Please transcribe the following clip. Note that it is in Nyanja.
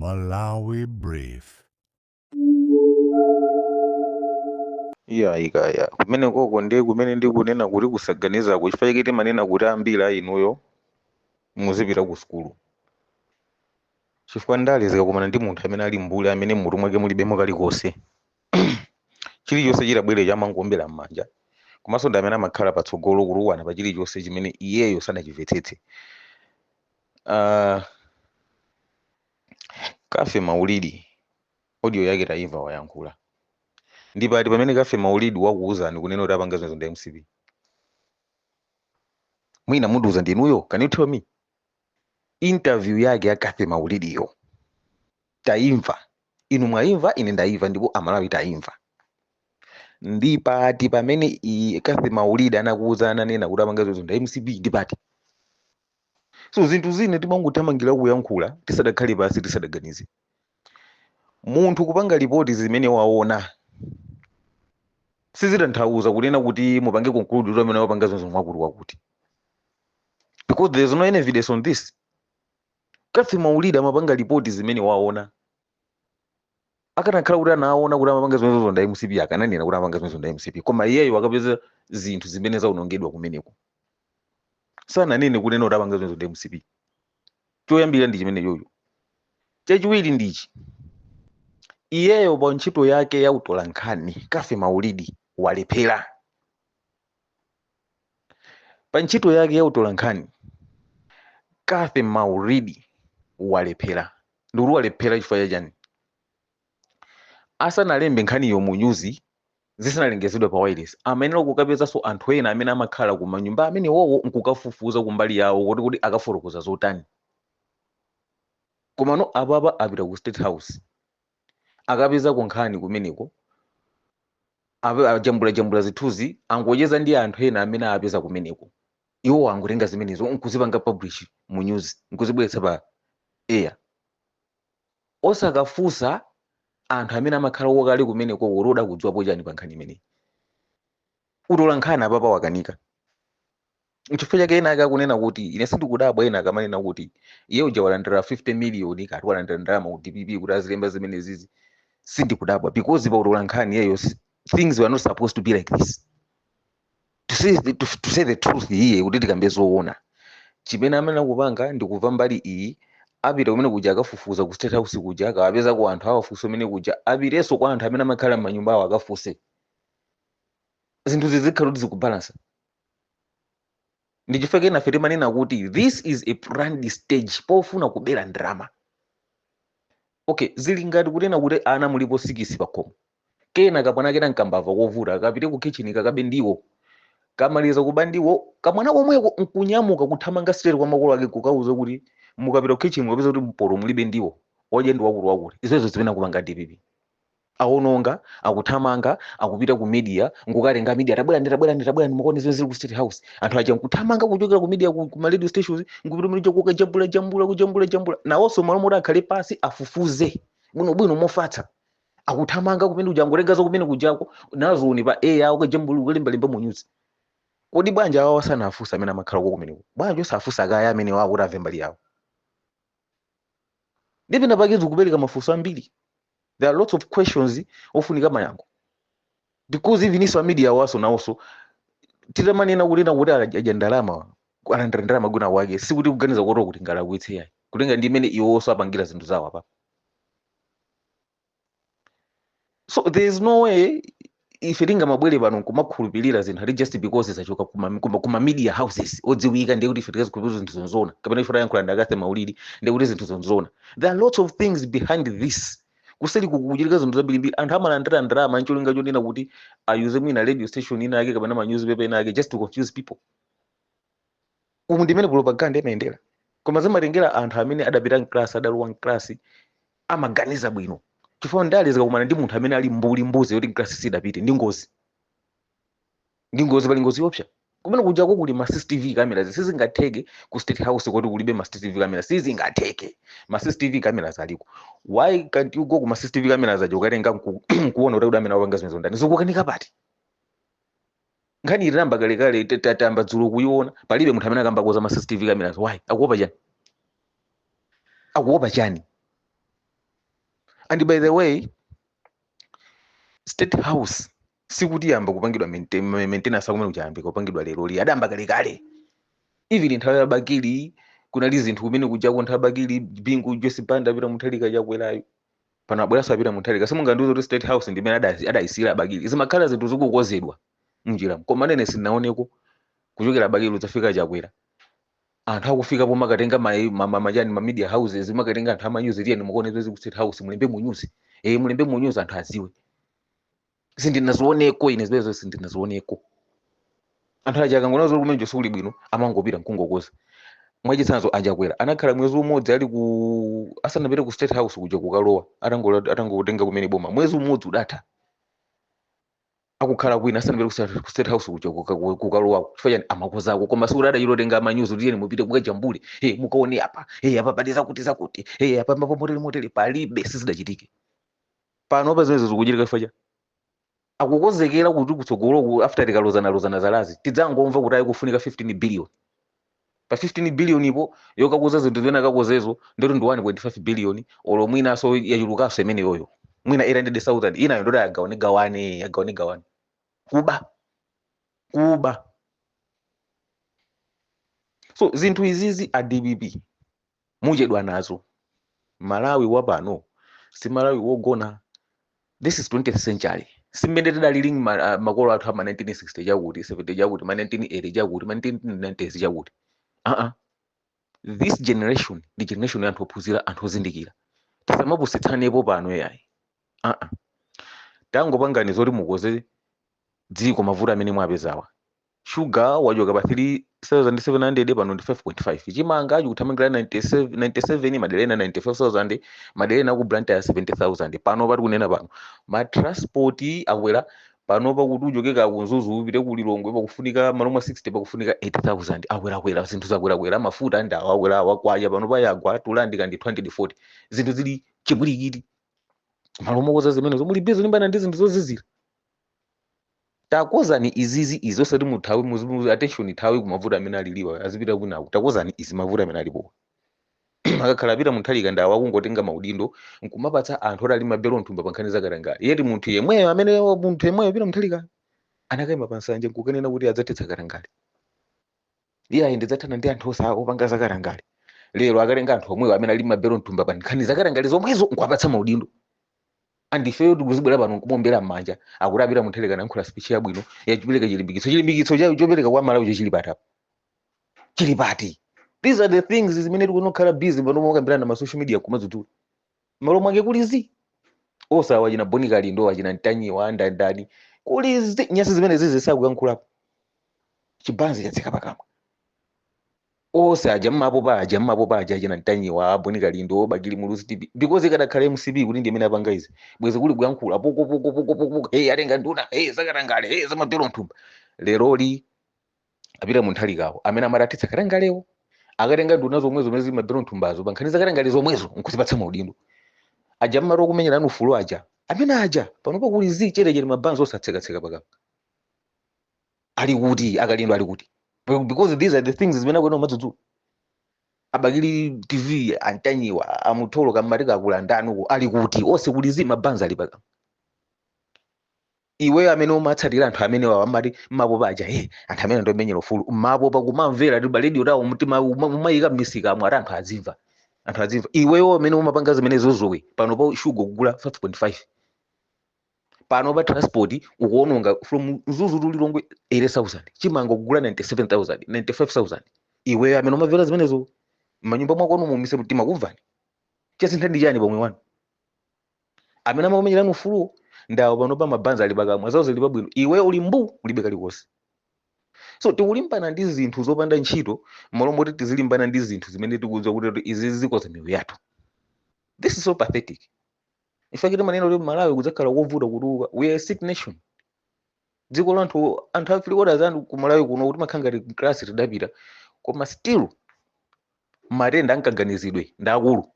Malawi Brief. Iya ikaya kumene koko ndiye kumene ndikunena kuti kusaganiza, chifukwa chake timanena kuti ambiri a inuyo muzipita ku sukulu, chifukwa ndale zikakumana ndi munthu amene ali mbuli, amene mutu mwake mulibemo kalikonse, chilichonse chitabwere chamangombera m'manja, komanso ndi amene amakhala patsogolo kutukwana pa chilichonse chimene iyeyo sanachimvetsetse. Kafe Maulidi audio yake tayimva, wayankhula. Ndipati pamene Kafe Maulidi wakuwuzani kunena kuti apanga zimenezo ndi MCP? Mwina mundiuza ndinuyo, can you tell me? Interview yake ya Kafe Maulidiyo tayimva, inu mwayimva, ine ndayimva, ndipo Amalawi tayimva. Ndipati pamene Kafe Maulidi anakuwuza, ananena kuti apanga zimenezo ndi MCP? Ndipati? So zinthu zine timangothamangira kuyankhula tisadakhale pasi, tisadaganize. Munthu kupanga ripoti zimene waona sizitanthauza kunena kuti mupange conclude kuti amene wapanga zimenezo mwakuti wakuti, because there is no any evidence on this. Kafe Maulidi amapanga ripoti zimene waona. Akanakhala kuti anaona kuti amapanga zimenezo ndi MCP, akananena kuti amapanga zimenezo ndi MCP. Koma iyeyo akapeza zinthu zimene zaonongedwa kumeneko, sananene kunena kuti amapanga zimenezo ndi MCP. Choyambira ndi chimene chocho. Chachiwiri ndichi: iyeyo pa ntchito yake ya utolankhani, Kafe Maulidi walephera pa ntchito yake ya utolankhani. Kafe Maulidi walephera. Ndikuti walephera chifukwa chachani? Asanalembe nkhaniyo mu nyuzi, zisanalengezedwe pa wireless, amayenera kukapezanso anthu ena amene amakhala ku manyumba amene wowo nkukafufuza kumbali yawo kuti akafotokoza zotani. Komano apapa apita ku State House, akapeza nkhani kumeneko, ajambulajambula zithunzi, angocheza ndi anthu ena amene apeza kumeneko. Iwo angotenga zimenezo nkuzipanga publish mu news, nkuzibweretsa pa air, osakafunsa anthu amene amakhala wokale kumeneko kuti oda kudziwapo chani pa nkhani imeneyi. Utola nkhani apapa wakanika. Nchifukwa chake ena ake akunena kuti, ine sindikudabwa ena akamanena kuti iye uja walandira 50 million, kati walandira ndalama ku DPP kuti azilemba zimene zizi. Sindikudabwa, because pa utola nkhani iyeyo things were not supposed to be like this. To say the truth iye, kuti tikambe zoona, chimene amene akupanga ndikuva mbali iyi, apita kumene kuja, akafufuza ku State House kuja, akawapeza ku anthu awafunse kumene kuja, apitenso kwa anthu amene amakhala m'manyumba awo akafunse. Zinthu zizikhala kuti zikubalansa. Ndi chifukwa chake nafe timanena kuti this is a planned stage pofuna kubera ndalama. Okay, zili ngati kunena kuti ana mulipo 6 pakhomo, kena kapwana kena nkambava kovuta, kapite ku kitchen kakabe ndiwo. Kamaliza kuba ndiwo, kamwana komweko nkunyamuka kuthamanga straight kwa makolo ake kukauza kuti mukapita ku kitchen mukapeza kuti mporo mulibe ndiwo, wadya ndi wakuti wakuti. Izozo zimene akupanga DPP, awononga, akuthamanga, akupita ku media nkukatenga media, "Tabwera ndi, tabwera ndi, tabwera ndi, mukaone zimene zili ku State House." Anthu aja nkuthamanga kuchokera ku media, ku ma radio stations, nkupita kumene kukajambula jambula, kujambula jambula. Nawonso malo moti akhale pasi afufuze bwinobwino mofatsa, akuthamanga kumene kuja, angotenga kumene kujako nazoni pa air, ukajambula, ukalembalemba mu news. Kodi bwanji awa wasanafunsa amene amakhala ko kumeneko? Bwanji osafunsa akaya amene wawo kuti amve mbali yawo? Ndipena pake zikupereka mafunso ambiri. There are lots of questions ofunika mayankho, because even iso media waso nawonso titamanena kunena kuti adya ndalama, alandira ndalama gwina wake, sikuti kuganiza kuti ngalakwitse yayi, kutenga ndi imene iwonso apangira zinthu zawo apa. So there is no way ife tingamabwere pano nkumakhulupirira zinthu ati just because zachoka kuma media houses odziwika, ndiye kuti ife tikazikhulupirira zinthu zonzona, kapena ife tayankhula ndi Akathe Maulidi, ndiye kuti zinthu zonzona. There are lots of things behind this. Kuseri kukuchitika zinthu zambirimbiri. Anthu amalandira ndalama ncholinga chonena kuti ayuze mwina radio station ina yake kapena ma newspaper ina yake just to confuse people. Umu ndimene propaganda imayendera. Koma zimatengera anthu amene adapita mklasi, adalowa mklasi, amaganiza bwino, chifukwa ndale zikakumana ndi munthu amene ali mbuli, mbuzi yoti mklasi sidapite, ndi ngozi, ndi ngozi. Pali ngozi yopsa kumene kujako. Kuli ma CCTV cameras. Sizingatheke ku State House kuti kulibe ma CCTV cameras. Sizingatheke. Ma CCTV cameras aliko. Why can't you go kuma CCTV cameras aja ukatenga nkuona kuti amene awapanga zimenezo ndani? Zikukanika pati? Nkhani itinamba kalekale, tamba dzulo kuiona, palibe munthu amene akamba koza ma CCTV cameras. Why? Akuopa chani? Akuopa chani? And by the way, State House sikuti yamba kupangidwa maintenance akumene kuchayambika kupangidwa lero li, adamba kalekale. Even nthawi ya Bakili kunali zinthu kumene kujako. Nthawi ya Bakili, Bingu, Joyce Banda, apita Mutharika, Chakwerayo pano abweranso apita Mutharika. Simungandiuze kuti State House ndimene adayisira Abakili. Zimakhala zinthu zikukozedwa mnjira, koma nene sindinaoneko kuchokera Bakili udzafika Chakwera anthu akufika pomakatenga machani, ma media houses, makatenga anthu amanyuzi, "Tiyeni mukuone zezi ku State House, mulembe mu news, mulembe mu news, anthu adziwe." Sindinazioneko ine zimenezo, sindinazioneko. Anthu aja akangona zoti kumene sikuli bwino, amangopita nkungokoza. Mwachitsanzo, aJakwera anakhala mwezi umodzi ali ku asanapite ku State House kuja kukalowa, atangotenga kumene boma. Mwezi umodzi udatha akukhala kwina asanapite ku State House kuja kukalowako. Chifukwa chani? Amakozako. Koma sikuti adachitotenga amanyuzi kuti, "Tiyeni mupite mukajambule, mukaone apa, apa pali zakuti zakuti, apa mapo motere motere." Palibe, sizidachitike. Pano pa zimenezo zikuchitika chifukwa cha akukonzekera kuti kutsogoloku, after tikalozana zalazi, tidzangomva kuti ayi, kufunika 15 billion. Pa 15 billion ipo yokakuza zinthu zimene akakozezo ndoti ndi 1.5 billion, olo mwinaso yachulukanso imeneyoyo, mwina 800,000 inayo ndoti agawane gawane, agawane gawane. Kuba, kuba. So zinthu izizi a DPP muchedwa nazo. Malawi wapano si Malawi wogona. This is 20th century. Simmene tidalili makolo athu ama 1960 chakuti, 70 chakuti, ma 1980 chakuti, ma 1990s chakuti. This generation ndi generation ya anthu ophunzira, anthu ozindikira. Tisamapusitsanepo pano yayi. Tangopangani zoti mukoze dziko. Mavuto amene mwapezawa, shuga wachoka pa 3700, pano ndi 5.5. Chimanga chikuthamangira 97, 97, madera ena 95,000, madera ena ku Blantyre 70,000. Pano pati kunena pano ma transport akwera. Pano pakuti uchokeka ku Mzuzu upite ku Lilongwe pakufunika malo mwa 60 pakufunika 80,000. Akwerakwera zinthu, zakwerakwera. Mafuta ndawo akwera, wakwacha pano payagwa tulandika ndi 240. Zinthu zili chipwirikiti. Malo mokoza zimenezo muli busy limbana ndi zinthu zozizira. Takozani izizi, izi osati muthawi attention ithawi kumavuto amene aliliwa, azipita kwinaku. Takozani izi, mavuto amene alipo. Akakhala apita Mutharika ndawo akungotenga maudindo nkumapatsa anthu oti ali mabelo mthumba pa nkhani zakatangale. Yeti munthu yemweyo, amene munthu yemweyo pita Mutharika anakayima pa nsanja nkukanena kuti adzathetsa katangale, iye ayi, ndidzathana ndi anthu osa opanga zakatangale. Lero akatenga anthu omwewo amene ali mabelo mthumba pa nkhani zakatangale zomwezo nkuwapatsa maudindo. Andifeyo tikuzibwera pano nkumombera m'manja akuti apita Mutharika nayankhula speech yabwino yachipereka chilimbikitso. Chilimbikitso chayo chopereka kwa Malawi chili pati apa? Chili pati? These are the things zimene tikunokhala busy pano mokambirana ma social media kumadzudzula malo mwake. Kulizi osawa wachina Boni Kalindo, wachina Ntanyiwa, ndandani, kulizi nyasi zimene zizi sakuyankhulapo. Chibanzi chatseka pakamwa. Ose aja mmapopa, aja mmapopa, aja achina Ntanyiwa, Boni Kalindo, Bakili Muluzi TV, because ikadakhala MCP kuti ndi imene apanga izi, bwezi kuli kuyankhula poko poko poko poko poko, "Hey, atenga nduna, hey, zakatangale, hey, zamabelo mthumba." Leroli apita Muntharikawo amene amati athetsa katangalewo, akatenga nduna zomwe zomwe zili mabelo mthumbazo pa nkhani zakatangale zomwezo nkuzipatsa maudindo. Aja mmati okumenyera ufulu aja, amene aja panopa kuli zi cherechera, mabanzi osatsekatseka pakamwa. Ali kuti akalindo? Ali kuti? Because these are the things zimene akuena umadzudzula abakili TV, antanyiwa, amutholo kamati kakulandani uko, ali kuti onse? Kuli zi, mabanzi ali pakamwa. Iweyo amene umatsatira anthu amene wawa amati mmapopa aja, anthu amene ndomenyera ufulu, mmapopa kumamvera ti radio tawo mtima umayika m'misikamo ati anthu azimva, anthu azimva. Iweyo amene umapanga zimene zozowe, pano pa shuga kugula 5.5, pano pa transport ukuononga from Mzuzu to Lilongwe 80,000, chimanga kugula 97,000, 95,000. Iweyo amene umamvera zimenezo m'manyumba mwako mumise mtima kumvani, chasintha ndi chani pomwe wanu amene amakumenyerani ufuluwo ndawo pano pa mabanzi ali pakamwa, zawo zili pabwino, iwe uli mbu, ulibe kalikonse. So tikulimbana ndi zinthu zopanda ntchito malo moti tizilimbana ndi zinthu zimene tikudziwa kuti izi zikoza miyoyo yathu. This is so pathetic. In fact, maneno kuti Malawi kudzakhala kovuta kutuluka. We are a sick nation. Dziko la anthu a three quarters anthu ku Malawi kuno kuti makhala ngati class tidapita, koma still matenda ankaganizidwe ndi akulu.